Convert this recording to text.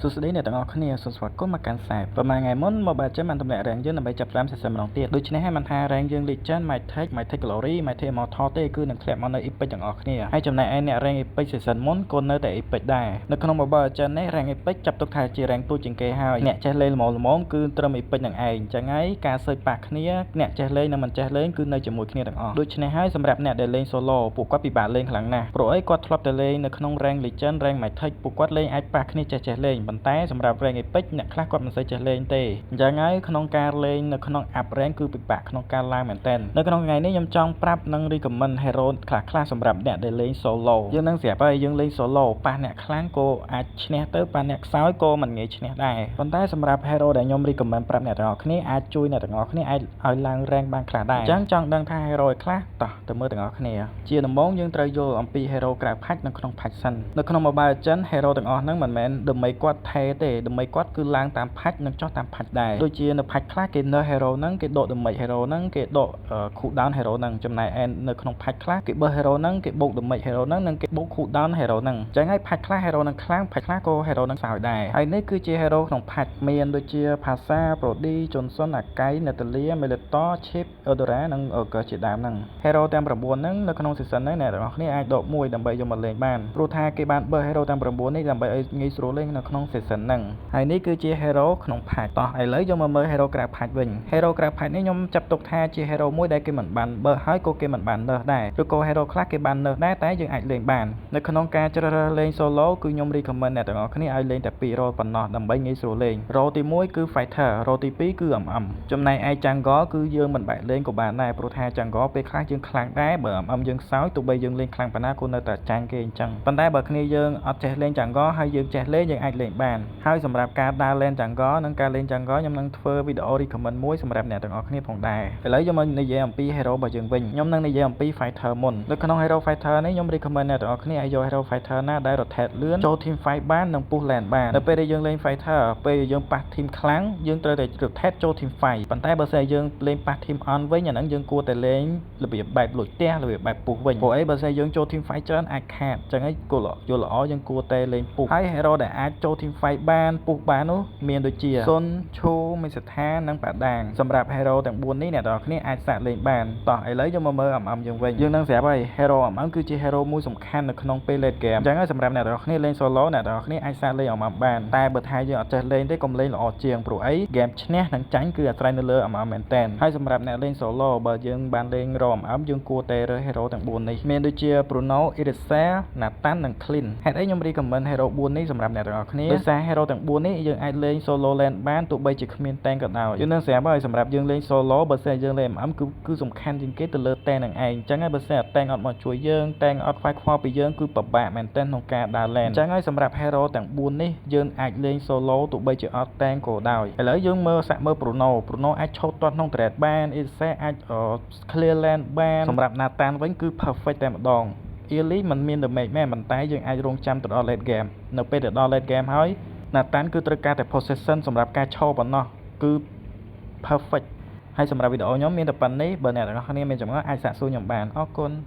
សួស្តីអ្នកទាំងអស់គ្នាសូមស្វាគមន៍មកកាន់ខ្សែប្រហែលថ្ងៃមុន Mobile Legends បានទម្លាក់ rank យើងដើម្បីចាប់ផ្ដើម season ម្ដងទៀតដូច្នេះហើយមិនថា rank យើង Legend, Mythic, Mythic Glory, Mythic Immortal ទេគឺនឹងធ្លាក់មកនៅ Epic ទាំងអស់គ្នាហើយចំណែកឯអ្នក rank Epic season មុនក៏នៅតែ Epic ដែរនៅក្នុង Mobile Legends នេះ rank Epic ចាប់ទុកថាជា rank ទូចជាងគេហើយអ្នកចេះលេងល្មមល្មមគឺត្រឹម Epic នឹងឯងអញ្ចឹងហើយការសើចប៉ះគ្នាអ្នកចេះលេងនិងមិនចេះលេងគឺនៅជាមួយគ្នាទាំងអស់ដូច្នេះហើយសម្រាប់អ្នកដែលលេង solo ពួកគាត់ពិបាកលេងខ្លាំងណាស់ព្រោះអីគាត់ធ្លាប់តែលេងនៅក្នុង rank Legend, rank Mythic ពួកគាត់លេងអាចប៉ះគ្នាចេះចេះលេងប៉ុន្តែសម្រាប់ rank Epic អ្នកខ្លះគាត់មិនសូវចេះលេងទេអញ្ចឹងហើយក្នុងការលេងនៅក្នុង up rank គឺពិបាកក្នុងការឡើងមែនទែននៅក្នុងថ្ងៃនេះខ្ញុំចង់ប្រាប់និង recommend hero ខ្លះៗសម្រាប់អ្នកដែលលេង solo យើងនឹងស្រាប់ហើយយើងលេង solo ប៉ះអ្នកខ្លាំងក៏អាចឈ្នះទៅប៉ះអ្នកខ្សោយក៏មិនងាយឈ្នះដែរប៉ុន្តែសម្រាប់ hero ដែលខ្ញុំ recommend ប្រាប់អ្នកទាំងអស់គ្នាអាចជួយអ្នកទាំងអស់គ្នាអាចឲ្យឡើង rank បានខ្លះដែរអញ្ចឹងចង់ដឹងថា hero ឯខ្លះតោះទៅមើលទាំងអស់គ្នាជាដំបូងយើងត្រូវយល់អំពី hero ក្រៅផាច់និងក្នុងផាច់សិននៅក្នុង Mobile Legends hero ទាំងអស់ហ្នឹងមិនមែនដើម្បីគាត់ថេទេដើម្បីគាត់គឺឡើងតាមផាច់និងចុះតាមផាច់ដែរដូចជានៅផាច់ខ្លះគេ nerf hero ហ្នឹងគេដក damage hero ហ្នឹងគេដក cooldown hero ហ្នឹងចំណែកឯនៅក្នុងផាច់ខ្លះគេ buff hero ហ្នឹងគេបូក damage hero ហ្នឹងនិងគេបូក cooldown hero ហ្នឹងអញ្ចឹងហើយផាច់ខ្លះ hero ហ្នឹងខ្លាំងផាច់ខ្លះក៏ hero ហ្នឹងខ្សោយដែរហើយនេះគឺជា hero ក្នុងផាច់មានដូចជា Pharsa, Brody, Johnson, Akai, Natalia, Meletor, Chip, Eudora និង August ជាដើមហ្នឹង hero ទាំង9ហ្នឹងនៅក្នុង season ហ្នឹងអ្នកទាំងអស់គ្នាអាចដកមួយដើម្បីយកមកលេងបានព្រោះថាគេបាន buff hero ទាំង9នេះដើម្បីឲ្យងាយស្រួលលេងនៅក្នុង season ហ្នឹងហើយនេះគឺជា hero ក្នុងផាច់តោះឥឡូវយកមកមើល hero ក្រៅផាច់វិញ hero ក្រៅផាច់នេះខ្ញុំចាប់ទុកថាជា hero មួយដែលគេមិនបាន buff ហើយក៏គេមិនបាន nerf ដែរឬក៏ hero ខ្លះគេបាន nerf ដែរតែយើងអាចលេងបាននៅក្នុងការជ្រើសរើសលេង solo គឺខ្ញុំ recommend អ្នកទាំងអស់គ្នាឲ្យលេងតែ2 role ប៉ុណ្ណោះដើម្បីងាយស្រួលលេង role ទី1គឺ fighter, role ទី2គឺ MM ចំណែកឯ jungle គឺយើងមិនបាច់លេងក៏បានដែរព្រោះថា jungle ពេលខ្លះយើងខ្លាំងដែរបើ MM យើងខ្សោយទោះបីយើងលេងខ្លាំងប៉ុណ្ណាក៏នៅតែចាញ់គេអញ្ចឹងប៉ុន្តែបើគ្នាយើងអត់ចេះលេង jungle ហើយយើងចេះលេងយើងអាចលេងបានហើយសម្រាប់ការដើរ lane jungle និងការលេង jungle ខ្ញុំនឹងធ្វើវីដេអូ recommend មួយសម្រាប់អ្នកទាំងអស់គ្នាផងដែរឥឡូវយកមកនិយាយអំពី hero របស់យើងវិញខ្ញុំនឹងនិយាយអំពី fighter មុននៅក្នុង hero fighter នេះខ្ញុំ recommend អ្នកទាំងអស់គ្នាឲ្យយក hero fighter ណាដែល rotate លឿនចូល team fight បាននិង push lane បាននៅពេលដែលយើងលេង fighter ពេលដែលយើងប៉ះ team ខ្លាំងយើងត្រូវតែ rotate ចូល team fight ប៉ុន្តែបើសិនជាយើងលេងប៉ះ team on វិញអាហ្នឹងយើងគួរតែលេងរបៀបបែបលួចផ្ទះរបៀបបែប push វិញព្រោះអីបើសិនជាយើងចូល team fight ច្រើនអាចខាតអញ្ចឹងហើយគោលយល់ល្អយើងគួរតែលេង push ហើយ hero ដែលអាចចូល team fight បាន push បាននោះមានដូចជាសុនឈូមេសថានិងប៉ាដាងសម្រាប់ hero ទាំង4នេះអ្នកទាំងអស់គ្នាអាចសាកលេងបានតោះឥឡូវយើងមកមើល MM យើងវិញយើងនឹងស្រាប់ហើយ hero MM គឺជា hero មួយសំខាន់នៅក្នុងពេល late game អញ្ចឹងហើយសម្រាប់អ្នកទាំងអស់គ្នាលេង solo អ្នកទាំងអស់គ្នាអាចសាកលេង MM បានតែបើថាយើងអត់ចេះលេងទេកុំលេងល្អជាងព្រោះអី game ឈ្នះនិងចាញ់គឺអាស្រ័យនៅលើ MM មែនតើហើយសម្រាប់អ្នកលេង solo បើយើងបានលេងរ MM យើងគួរតែរើស hero ទាំង4នេះមានដូចជា Bruno, Irithel, Nathan និង Clint ហេតុអីខ្ញុំ recommend hero 4នេះសម្រាប់អ្នកទាំងអស់គ្នាដោយសារ hero ទាំង4នេះយើងអាចលេង solo lane បានទោះបីជាគ្មាន tank ក៏ដោយយើងនឹងស្រាប់ហើយសម្រាប់យើងលេង solo បើសិនជាយើងលេង MM គឺគឺសំខាន់ជាងគេទៅលើ tank នឹងឯងអញ្ចឹងហើយបើសិនជា tank អត់មកជួយយើង tank អត់ខ្វាយខ្វល់ពីយើងគឺពិបាកមែនទែនក្នុងការដើរ lane អញ្ចឹងហើយសម្រាប់ hero ទាំង4នេះយើងអាចលេង solo ទោះបីជាអត់ tank ក៏ដោយឥឡូវយើងមើលសាក់មើល Bruno Bruno អាចឆូតទាត់ក្នុង turret បាន Irithel អាច clear lane បានសម្រាប់ Nathan វិញគឺ perfect តែម្ដង early มันមាន damage មែនប៉ុន្តែយើងអាចរងចាំទៅដល់ late game នៅពេលទៅដល់ late game ហើយ Nathan គឺត្រូវការតែ position សម្រាប់ការឈរប៉ុណ្ណោះគឺ perfect ហើយសម្រាប់វីដេអូខ្ញុំមានតែប៉ុណ្ណេះបើអ្នកទាំងអស់គ្នាមានចម្ងល់អាចសាកសួរខ្ញុំបានអរគុណ។